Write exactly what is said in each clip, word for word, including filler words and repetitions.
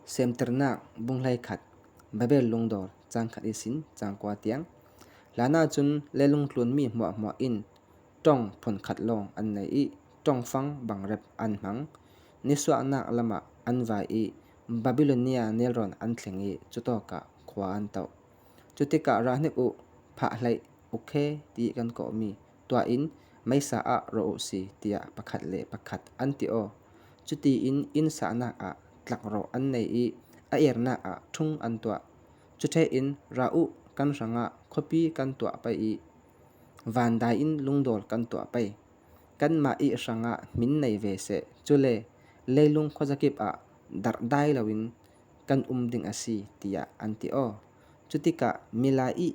Semtirnâk bung hleikhat, Babel lungdâwl, châng khat i sin châng kua tiang. Hlana chun leilung tlun mi hmua hmua in ṭawng phun khat lawng an nei i, ṭawng fang bang rep an hmang. Nisuahnâk lamah an vai i, Babylonia nêlrawn an thleng i, chutawkah khua an tawh. Chutikah rahnik u, phah hleih u khe ti kan kawh mi, tua in meisa ah rawh u si, tiah pakhat le pakhat an ti aw. Chutiin in sahnâk ah tlak rawh an nei i, a ernâk ah ṭhung an tuah. Chuṭhe in, ra u, kan hrangah khawpi kan tuah pei i, van dai in lungdâwl kan tuah pei. Kanmah i hrangah hmin nei ve seh, chule leilung khuazakip ah darh dai loin kan um ding a si, tiah an ti aw. Chutikah milai i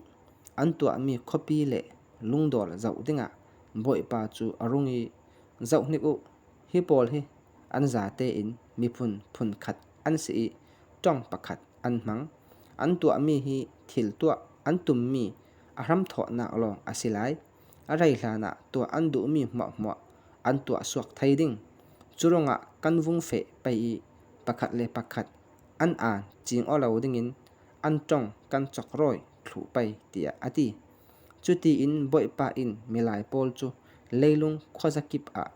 an tuah mi khawpi le lungdâwl zauh dingah Bawipa chu a rung i, Zauhnik u, hi pawl hi an zate in miphun phun khat an si i, ṭawng pakhat an hmang. An tuah mi hi thil tuah an tum mi a hramthawhnâk lawng a si lai. A rei hlanah tua an duh mi hmua hmua an tuah suak thei ding. Churuangah kan vung feh pei i, pakhat le pakhat an ân ching aw lo dingin an ṭawng kan chawk rawi thluh pei, tiah a ti. Chutiin Bawipa in milai pawl chu leilung khuazakip ah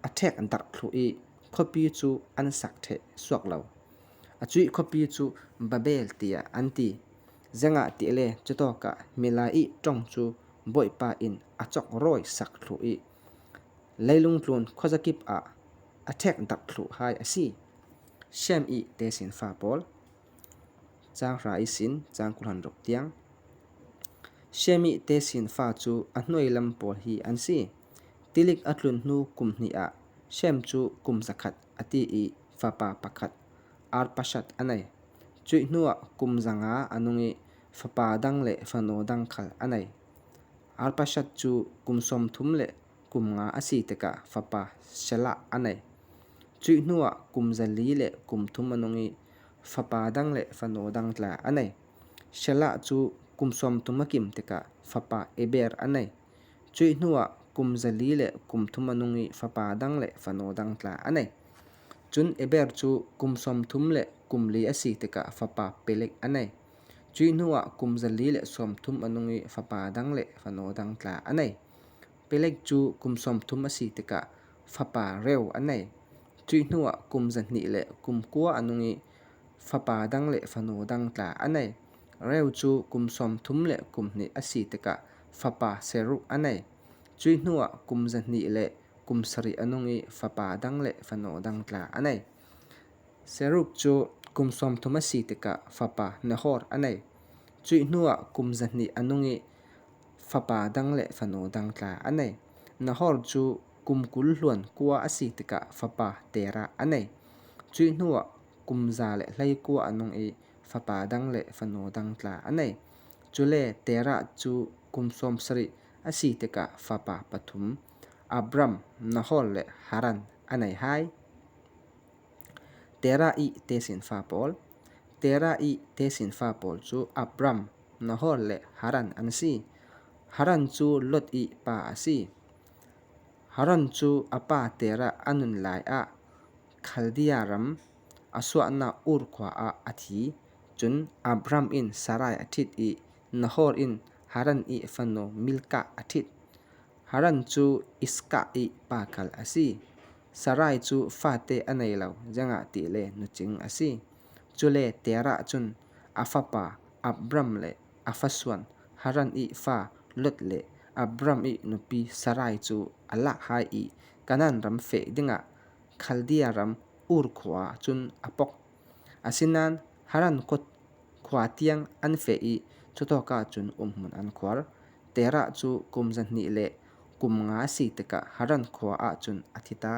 a ṭhek darh thluh i, khawpi chu an sak ṭheh suak lo. A chuih khawpi chu Babel tiah an ti. Ziangahtile chutawkah milai i ṭawng chu Bawipa in a chawk rawi sak thluh i, leilung tlun khuazakip ah a ṭhek darh thluh hai a si. Shem i tesinfa pawl, châng hra i sin châng kul hlan ruk tiang. Shem i tesinfa chu a hnuoi lam pawl hi an si. Tilik a tlun hnu kum hni ah Shem chu kum zakhat a ti i, fapa pakhat, Arpashad a nei. Chuih hnuah kum zanga a nung i, fapa dang le fanu dang khal a nei. Arpashad chu kum sawmthum le kum nga a si tikah fapa Shelah a nei. Chuih hnuah kum zali le kum thum a nung i, fapa dang le fanu dang tla a nei. Shelah chu kum sawmthum a kim tikah fapa Eber a nei. Chuih hnuah kum zali le kum thum a nung i, fapa dang le fanu dang tla a nei. Chun Eber chu kum sawmthum le kum li a si tikah fapa Peleg a nei. Chuih hnuah kum zali le sawmthum a nung i, fapa dang le fanu dang tla a nei. Peleg chu kum sawmthum a si tikah fapa Reu a nei. Chuih hnuah kum zahnih le kum kua a nung i, fapa dang le fanu dang tla a nei. Reu chu kum sawmthum le kum hni a si tikah fapa Serug a nei. Chuih hnuah kum zahnih le kum sarih a nung i, fapa dang le fanu dang tla a nei. Serug chu kum sawmthum a si tikah fapa Nahor a nei. Chuih hnuah kum zahnih a nung i, fapa dang le fanu dang tla a nei. Nahor chu kum kul hluan kua a si tikah fapa Terah a nei. Chuih hnuah kum za le hleikua a nung i, fapa dang le fanu dang tla a nei. Chule Terah chu kum sawmsarih a si tikah fapa pathum, Abram, Nahor le Haran a nei hai. Terah i tesinfa pawl. Terah i tesinfa pawl chu Abram, Nahor le Haran an si. Haran chu Lot i pa a si. Haran chu a pa Terah a nun lai ah Khaldia ram a suahna Ur khua ah a thi. Chun Abram in Sarai a ṭhit i, Nahor in Haran i fanu Milkah a ṭhit. Haran chu Iskah i pa khal a si. Sarai chu fate a nei lo, ziangahtile nuching a si. Chule Terah chun a fapa Abram le a fasuan Haran i fa Lot le Abram i nupi Sarai chu a lak hai i, Kanan ram feh dingah Khaldia ram Ur khua chun a pok. Asinan Haran khua tiang an feh i, chutawkah chun umhmun an khuar. Terah chu kum zahnih le kum nga a si tikah Haran khua ah chun a thi ta.